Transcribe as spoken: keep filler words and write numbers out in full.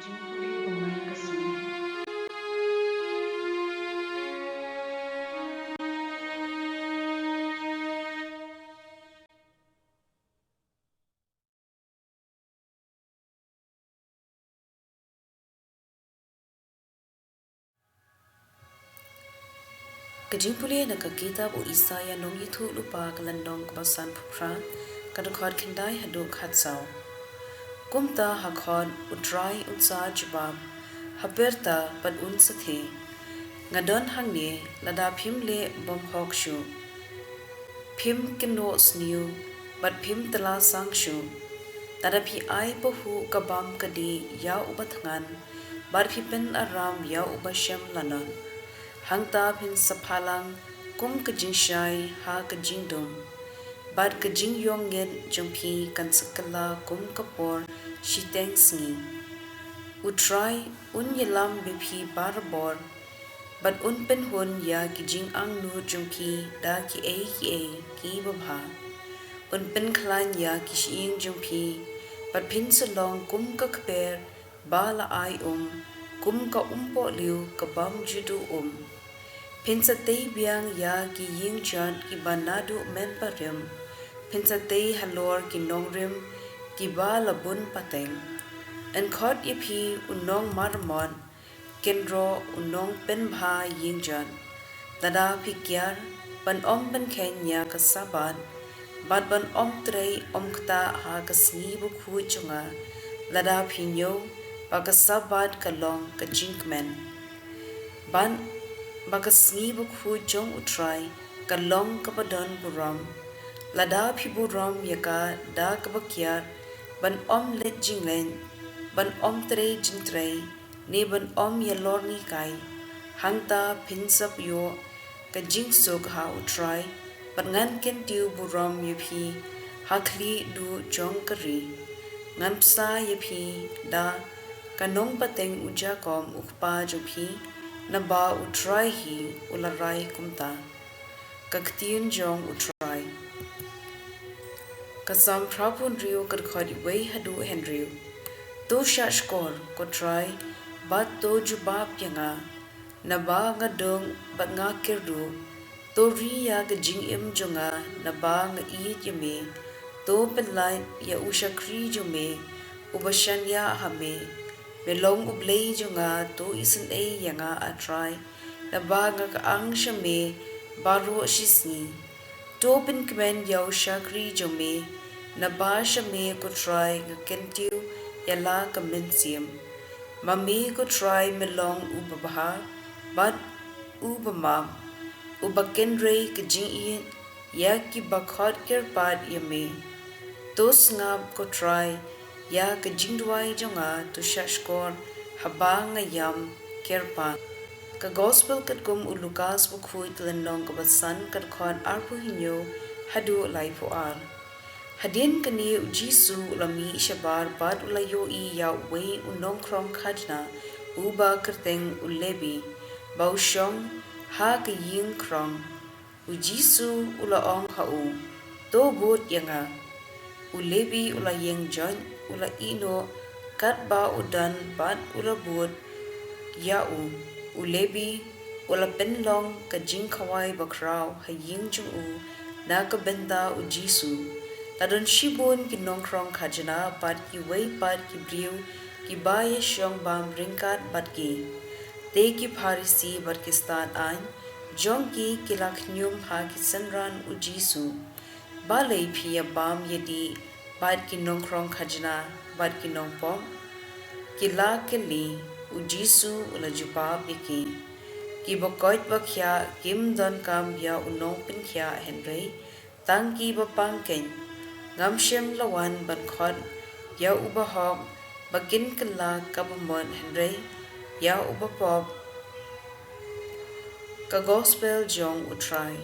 Jingpule ba man ka sngi. Ka jingpule na ka kitab u Isaïah nongïathuhlypa, ka lynnong kaba sanphew phra, ka dkhot khyndai haduh khatsaw. Kumta ha khot, U Trai un sa jubab, ha pyrta bad un sa thied. Nga don hangne, lada phim leh bymhok shuh, phim kynnoh sniew bad phim tylla sang shuh. Lada phi ai pahuh ka bam ka dih ïa uba thngan, bad phi pynaram ïa uba shem lanot, hangta phin sa phalang kum ka jingshai ha ka jingdum, bad ka jingïong ngeit jong phi kan sa kylla kum ka por shiteng sngi. U Trai un ïalam bad phi barabor, bad un pynhun ïa ki jingangnud jong phi da kiei kiei kiba bha. Un pynkhlaiñ ïa ki shyieng jong phi, bad phin sa long kum ka kper ba la ai um, kum ka umpohliew ka bym ju duh um. Phin sa tei biang ïa ki ïingjot kiba naduh mynbarim, phin sa tei halor ki nongrim kiba la bun pateng. Un khot ïa phi u nongmarmot, khynraw u nongpynbha ïingjot. Lada phi kiar ban ym pynkheiñ ïa ka Sabbath, bad ban ym trei ym ktah ha ka sngi bakhuid jong nga, lada phi ñiew ba ka Sabbath ka long ka jingkmen, bad ba ka sngi bakhuid jong U Trai ka long kaba don burom. Lada phi burom ïa ka da kaba kiar, ban ym leit jingleit, ban ym trei jingtrei, ne ban ym ïalor ngi kai, hangta phin sa ïoh ka jingsuk ha U Trai, bad ngan kyntiew burom ïa phi ha khlieh duh jong ka ri. Ngan bsa ïa phi da ka nongpateng u Jakob u kpa jong phi, naba U Trai hi u la rai kumta. Ka ktien jong U Trai. Ka Salm phra phew hynriew, ka dkhot wei haduh hynriew. To shah shkor, ko Trai, bad to jubab ïa nga, naba nga dung bad nga kyrduh. To ri ïa ka jingim jong nga, naba nga ïeit ïa me. To pynlait ïa u shakri jong me uba shaniah ha me. Me long U Blei jong nga, to isynei ïa nga, A Trai, naba nga kyang sha me baroh shisngi. To pynkmen ïa u shakri jong me, naba sha me, ko Trai, nga kyntiew ïa la ka mynsiem. Ma me, ko Trai, me long uba bha bad uba map, uba kynrei ka jingïeit ïa kiba khot kyrpad ïa me. To sngap, ko Trai, ïa ka jingduwai jong nga, to shah shkor haba nga ïam kyrpad. Ka Gospel katkum u Lukas bakhuid, ka lynnong kaba san, ka dkhot arphew hynñiew haduh laiphew ar. Hadien kane U Jisu u la mih shabar bad u la ïohi ïa uwei u nongkhrong khajna uba kyrteng u Lebi, ba u shong ha ka ïing khrong. U Jisu u la ong ha u, to bud ïa nga. U Lebi u la ïeng joit, u la ïehnoh katba u don bad u la bud ïa u. U Lebi u la pynlong ka jingkhawai bakhraw ha ïing jong u na ka bynta U Jisu. La don shibun ki nongkhrong khajna bad kiwei pat ki briew kiba ïashong bam ryngkat bad ki. Te ki Pharisi bad ki stad aiñ jong ki ki la khñium ha ki synran U Jisu, balei phi ïa bam ïa dih bad ki nongkhrong khajna bad ki nongpop? Ki la kylli. U Jisu u la jubab ïa ki, kiba koit ba khiah kim donkam ïa u nongpynkhiah, hynrei tang kiba pang keiñ. Ngam shym la wan ban khot ïa u bahok ba kin kylla kaba mut, hynrei ïa u bapop. Ka Gospel jong U Trai.